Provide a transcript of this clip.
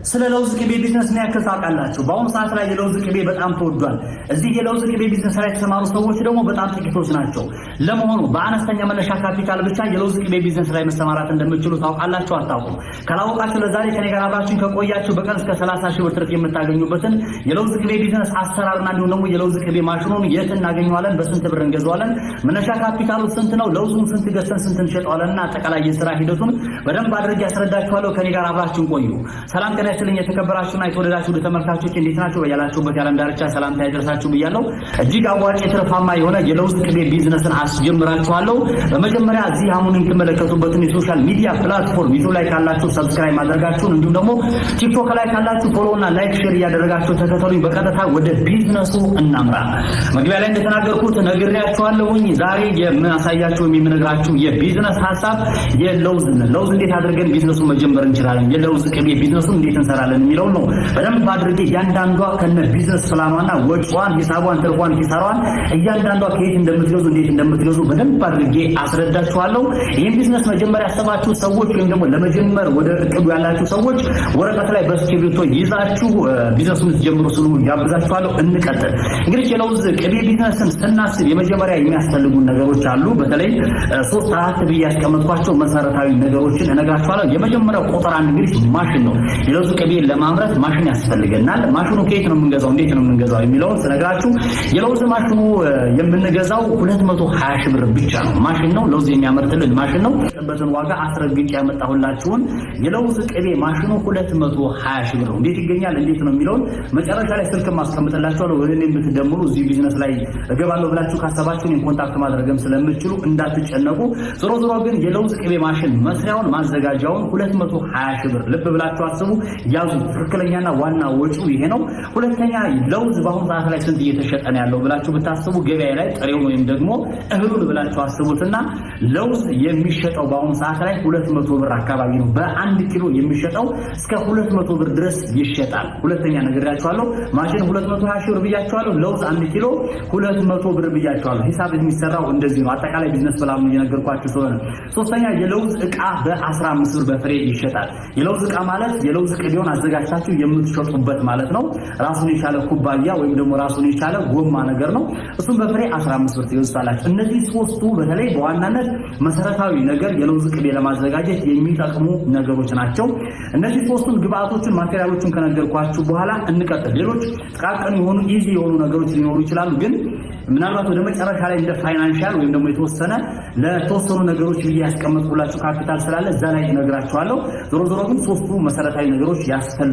ስለ ለውዝ ቅቤ ቢዝነስ ምን ያክል ታውቃላችሁ? በአሁኑ ሰዓት ላይ የለውዝ ቅቤ በጣም ተወዷል። እዚህ የለውዝ ቅቤ ቢዝነስ ላይ የተሰማሩ ሰዎች ደግሞ በጣም ጥቂቶች ናቸው። ለመሆኑ በአነስተኛ መነሻ ካፒታል ብቻ የለውዝ ቅቤ ቢዝነስ ላይ መሰማራት እንደምትችሉ ታውቃላችሁ? አታውቁም? ካላወቃችሁ ለዛሬ ከኔ ጋር አብራችሁን ከቆያችሁ በቀን እስከ 30 ሺህ ብር ትርፍ የምታገኙበትን የለውዝ ቅቤ ቢዝነስ አሰራርና እንዲሁም ደግሞ የለውዝ ቅቤ ማሽኑን የት እናገኘዋለን፣ በስንት ብር እንገዛዋለን፣ መነሻ ካፒታሉ ስንት ነው፣ ለውዙን ስንት ገዝተን ስንት እንሸጠዋለን እና አጠቃላይ የስራ ሂደቱን በደንብ አድርጌ ያስረዳችኋለሁ። ከኔ ጋር አብራችሁን ቆዩ። ሰላም ጤና ይስጥልኝ የተከበራችሁና የተወደዳችሁ ተመልካቾች፣ እንዴት ናችሁ? በያላችሁበት የዓለም ዳርቻ ሰላምታ ይድረሳችሁ ብያለሁ። እጅግ አዋጭ ትርፋማ የሆነ የለውዝ ቅቤ ቢዝነስን አስጀምራችኋለሁ። በመጀመሪያ እዚህ አሁን የምትመለከቱበትን የ social media platform ዩቲዩብ ላይ ካላችሁ subscribe ማድረጋችሁን እንዲሁም ደግሞ ቲክቶክ ላይ ካላችሁ follow እና like share እያደረጋችሁ ተከተሉኝ። በቀጥታ ወደ ቢዝነሱ እናምራ። መግቢያ ላይ እንደተናገርኩት ነግሬያችኋለሁኝ። ዛሬ የማሳያችሁ የምነግራችሁ የቢዝነስ ሀሳብ የለውዝ ለውዝ እንዴት አድርገን ቢዝነሱን መጀመር እንችላለን፣ የለውዝ ቅቤ ቢዝነሱን እንዴት እንሰራለን የሚለውን ነው። በደንብ አድርጌ እያንዳንዷ ከነ business plan ኗና ወጪዋን፣ ሂሳቧን፣ ትርፏን፣ ኪሳሯን እያንዳንዷ ከየት እንደምትገዙ እንዴት እንደምትገዙ በደንብ አድርጌ አስረዳችኋለሁ። ይህን ቢዝነስ መጀመር ያሰባችሁ ሰዎች ወይም ደግሞ ለመጀመር ወደ እቅዱ ያላችሁ ሰዎች ወረቀት ላይ በእስክሪብቶ ይዛችሁ ቢዝነሱን ጀምሩ ስሉ ጋብዛችኋለሁ። እንቀጥል። እንግዲህ የለውዝ ቅቤ ቢዝነስን ስናስብ የመጀመሪያ የሚያስፈልጉን ነገሮች አሉ። በተለይ ሶስት አራት ብዬ ያስቀመጥኳቸው መሰረታዊ ነገሮችን እነግራችኋለሁ። የመጀመሪያው ቁጥር አንድ እንግዲህ ማሽን ነው። የለውዝ ቅቤ ለማምረት ማሽን ያስፈልገናል። ማሽኑ ከየት ነው የምንገዛው፣ እንዴት ነው የምንገዛው የሚለውን ስነግራችሁ የለውዝ ማሽኑ የምንገዛው 220 ሺህ ብር ብቻ ነው። ማሽን ነው፣ ለውዝ የሚያመርትልን ማሽን ነው። በትን ዋጋ አስረግጬ ያመጣሁላችሁን የለውዝ ቅቤ ማሽኑ 220 ሺህ ብር ነው። እንዴት ይገኛል፣ እንዴት ነው የሚለውን መጨረሻ ላይ ስልክ ማስቀምጥላችኋለሁ። ወደ እኔ የምትደምሩ እዚህ ቢዝነስ ላይ እገባለሁ ብላችሁ ካሰባችሁ እኔን contact ማድረግም ስለምትችሉ እንዳትጨነቁ። ዞሮ ዞሮ ግን የለውዝ ቅቤ ማሽን መስሪያውን ማዘጋጃውን 220 ሺህ ብር ልብ ብላችሁ አስቡ፣ ያዙ። ትክክለኛና ዋና ወጪው ይሄ ነው። ሁለተኛ ለውዝ በአሁኑ ሰዓት ላይ ስንት እየተሸጠ ነው ያለው ብላችሁ ብታስቡ ገበያ ላይ ጥሬውን ወይም ደግሞ እህሉን ብላችሁ አስቡትና ለውዝ የሚሸጠው በአሁኑ ሰዓት ላይ 200 ብር አካባቢ ነው። በአንድ ኪሎ የሚሸጠው እስከ 200 ብር ድረስ ይሸጣል። ሁለተኛ ነግሬያችኋለሁ። ማሽን 220 ሺህ ብር ብያችኋለሁ። ለውዝ 1 ኪሎ 200 ብር ብያችኋለሁ። ሂሳብ የሚሰራው እንደዚህ ነው። አጠቃላይ business plan ኑ እየነገርኳችሁ ስለሆነ። ሶስተኛ የለውዝ እቃ በ15 ብር በፍሬ ይሸጣል። የለውዝ እቃ ማለት የለውዝ ቅቤውን አዘጋጅታችሁ የምትሸጡበት ማለት ነው። ራሱን የቻለ ኩባያ ወይም ደግሞ ራሱን የቻለ ጎማ ነገር ነው። እሱም በፍሬ 15 ብር ትገዙታላችሁ። እነዚህ ሶስቱ በተለይ በዋናነት መሰረታዊ ነገር የለውዝ ቅቤ ለማዘጋጀት የሚጠቅሙ ነገሮች ናቸው። እነዚህ ሶስቱን ግብአቶችን material ኦችን ከነገርኳችሁ በኋላ እንቀጥል። ሌሎች ጥቃቅን የሆኑ easy የሆኑ ነገሮች ሊኖሩ ይችላሉ፣ ግን ምናልባት ወደ መጨረሻ ላይ እንደ financial ወይም ደግሞ የተወሰነ ለተወሰኑ ነገሮች ብዬ ያስቀመጥኩላችሁ ካፒታል ስላለ እዛ ላይ እነግራችኋለሁ። ዞሮ ዞሮ ግን ሶስቱ መሰረታዊ ነገሮች ያስፈልጋሉ።